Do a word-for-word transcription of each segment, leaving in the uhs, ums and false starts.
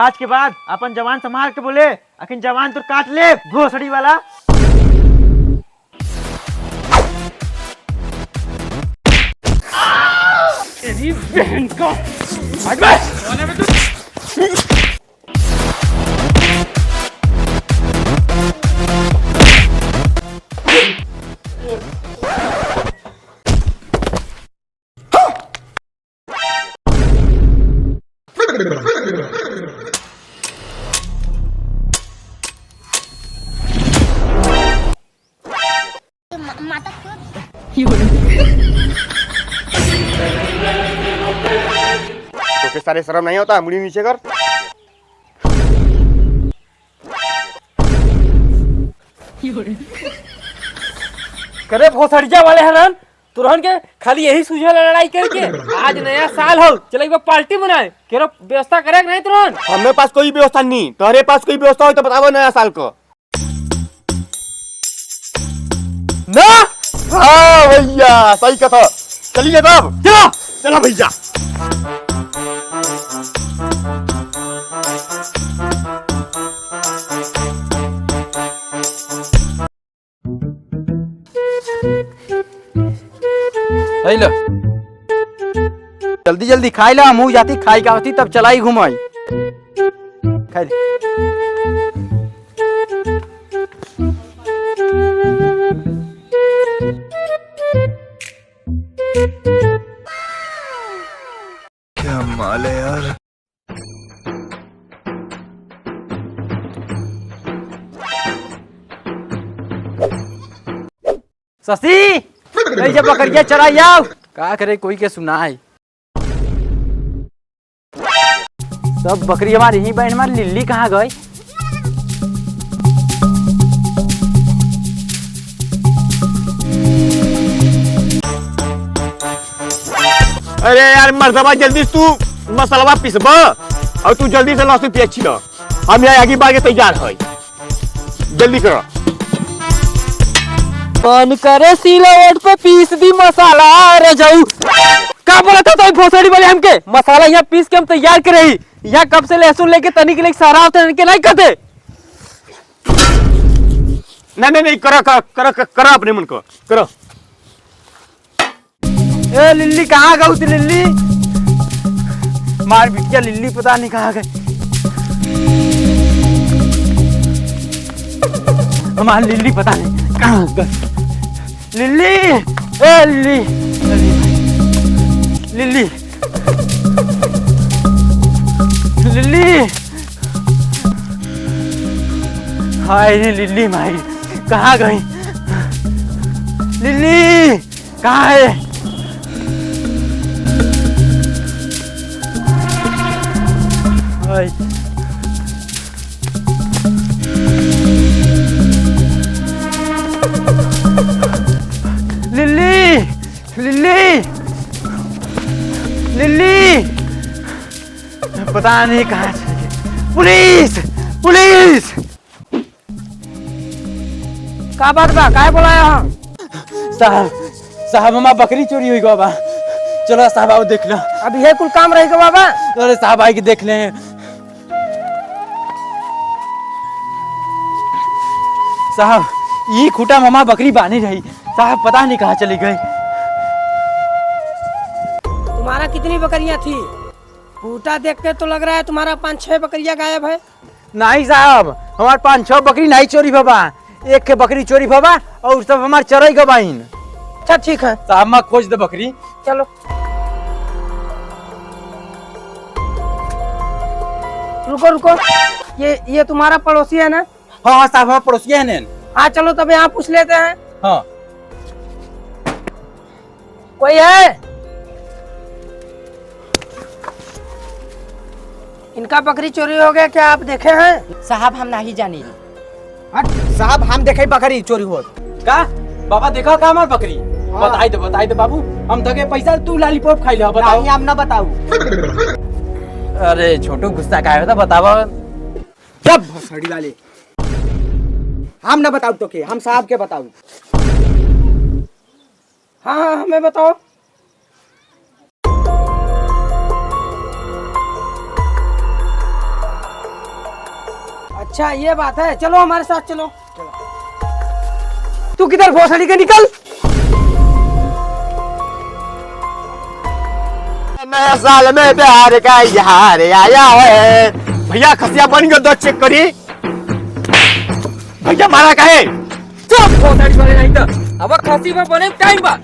आज के बाद अपन जबान संभाल के बोले, अखिन जबान तोर काट ले, भोसड़ी वाला। तेरी बहन का। हट बे। तोके सारे शर्म नहीं होता? मुड़ी नीचे कर। करे भोसड़िया वाले हरन, तुरहन के खाली यही सूझे ला लड़ाई करके। आज नया साल हो, चल एक बार पार्टी मनाए। केरो व्यवस्था करे के नहीं तुरहन? हमरे पास कोई व्यवस्था नहीं, तोहरे पास कोई व्यवस्था हो तो बताओ नया साल को। ना? हाँ भैया, सही कथा। चलिए तब। चलो। चलो भैया। है लो। जल्दी जल्दी खाई ला, हमहू जाती खाई का होती तब चलाई घुमाई। खाई ले। क्या माल है यार। शशि, ले जा बकरिया चराई आओ। का करे, कोई के सुनाई। सब बकरी हमारी यहीं बा, हमारी लिल्ली कहाँ गई? अरे यार मर्दवा, जल्दी तू मसलवा पिसबा और तू जल्दी से लहसुन प्याज छील। हम यहाँ आगी बागे तैयार है, जल्दी करो। मन करे सिलवट पे पीस दी मसाला रजऊ। का बोलत है तू भोसड़ी वाले हमके? मसाला यहाँ पीस के हम तैयार करे ही। यहाँ कब से लहसुन लेके तनी के लेके सरावत है, इनके नहीं कहते। नहीं, नहीं, नहीं, करो, करो, करो, करो, करो अपने मन को, करो। ए लिल्ली, कहाँ गऊ तू लिल्ली? हमार बिटिया लिल्ली पता नहीं कहाँ गई। हमार लिल्ली पता नहीं कहाँ गई। लिल्ली, ए लिल्ली, लिल्ली, लिल्ली। हाय रे लिल्ली माई, कहाँ गई लिल्ली? कहाँ है? ओए। लिल्ली, लिल्ली, लिल्ली, पता नहीं कहाँ चली गई। पुलिस, पुलिस। का बात बा? काहे बोलाया हम? साहब, साहब, हमार बकरी चोरी होइ गवा बा। चलो साहब, आओ देख लो। अब ये कुल काम रह गवा बा? अरे साहब, आई के देख ले। साहब, ई खूटा में हमार बकरी बांधी रही। साहब, पता नहीं कहाँ चली गई। तुम्हारा कितनी बकरियां थी? खूटा देख के तो लग रहा है तुम्हारा पाँच छह बकरियां गायब है। नहीं साहब, हमार पाँच छह बकरी नहीं चोरी भवा, एक के बकरी चोरी भवा और सब हमार चराई गवाइन। अच्छा ठीक है। साहब, माँ खोज दे बकरी। चलो। रुको, रुको, ये, ये तुम्हारा पड़ोसी है ना? हाँ, हाँ साहब, हमार पड़ोसी है ने। हाँ, चलो तब यहाँ पूछ लेते हैं। हाँ। कोई है? इनका बकरी चोरी हो गया क्या, आप देखे हैं? साहब, हम नहीं जानी। हट, साहब, हम देखे बकरी चोरी होत। का? बाबा, देखा का हमार बकरी? हाँ। बताई दे, बताई दे बाबू, हम दगे पैसा, तू लॉलीपॉप खाई ले, बताओ। नहीं, हम ना बताऊ। अरे छोटू, गुस्सा काहे होता, बतावा। जब भसड़ी वाले, हम ना बताऊ तोके, हम साहब के बताऊ। हाँ, हाँ, हमें बताओ। अच्छा, ये बात है, चलो हमारे साथ चलो। तू किधर भोसड़ी के, निकल। नया साल में प्यार का इजहार आया है। भैया, खसिया बन गयो, दो चेक करी। भैया, मारा काहे? चुप, भोसड़ी वाले नहीं तो। अब खसी में बने टाइम बा।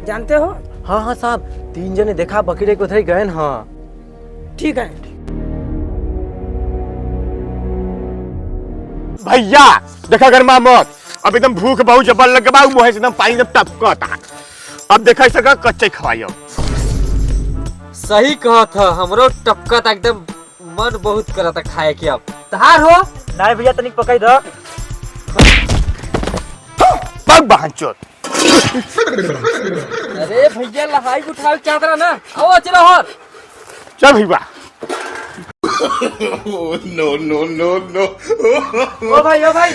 जानते हो? हाँ, हाँ साहब, तीन जने देखा बकरी को उधर ही गए न, हाँ। ठीक है। भैया, देखा गरमा मत, अब एकदम भूख बहुत जबर लग बा, मुँह से एकदम पानी एकदम टपकता। अब देखा, इसे का कच्चे खवाई अब। सही कहत ह, हमरो टपकता एकदम। मन बहुत करता खाए के अब। तहार हो? नाहीं भैया, तनिक पकड़ दो। पग बहन चोद। अरे भैया, लहाई उठावे के चाहत रहा ना। आओ, चलो हर। चल भैया। No, no, no, no। ओ भाई, ओ भाई।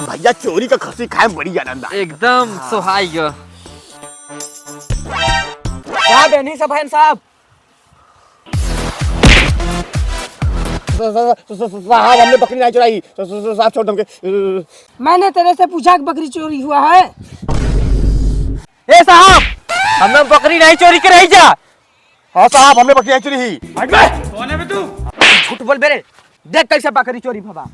भैया, चोरी का खसी खाए में बड़ी आनंद आ। एकदम सोहाई ग। साहब, एनही सब हैं साहब। सा-, सा-, सा-, सा-, साहब, हमने बकरी नहीं चुराई। सा-, सा-, सा-, साहब, छोड़ दो हमके। मैंने तेरे से पूछा कि बकरी चोरी हुआ है? ए साहब, हमने बकरी नहीं चोरी करे ही जा। हाँ साहब, हमने बकरी नहीं चोरी ही। हट बे। कौन है बे तू? झूठ बोल बे रे। देख कैसे बकरी चोरी भवा।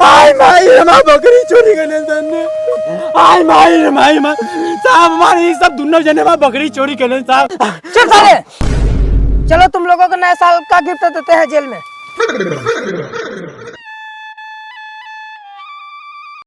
आय माई रे माँ, बकरी चोरी करने जाने। आय माई रे माई माँ, साहब हमारे ये सब दोनों जने माँ बकरी चोरी करने साहब। चुप साले, चलो तुम लोगों को नए साल का गिफ्ट देते हैं जेल में।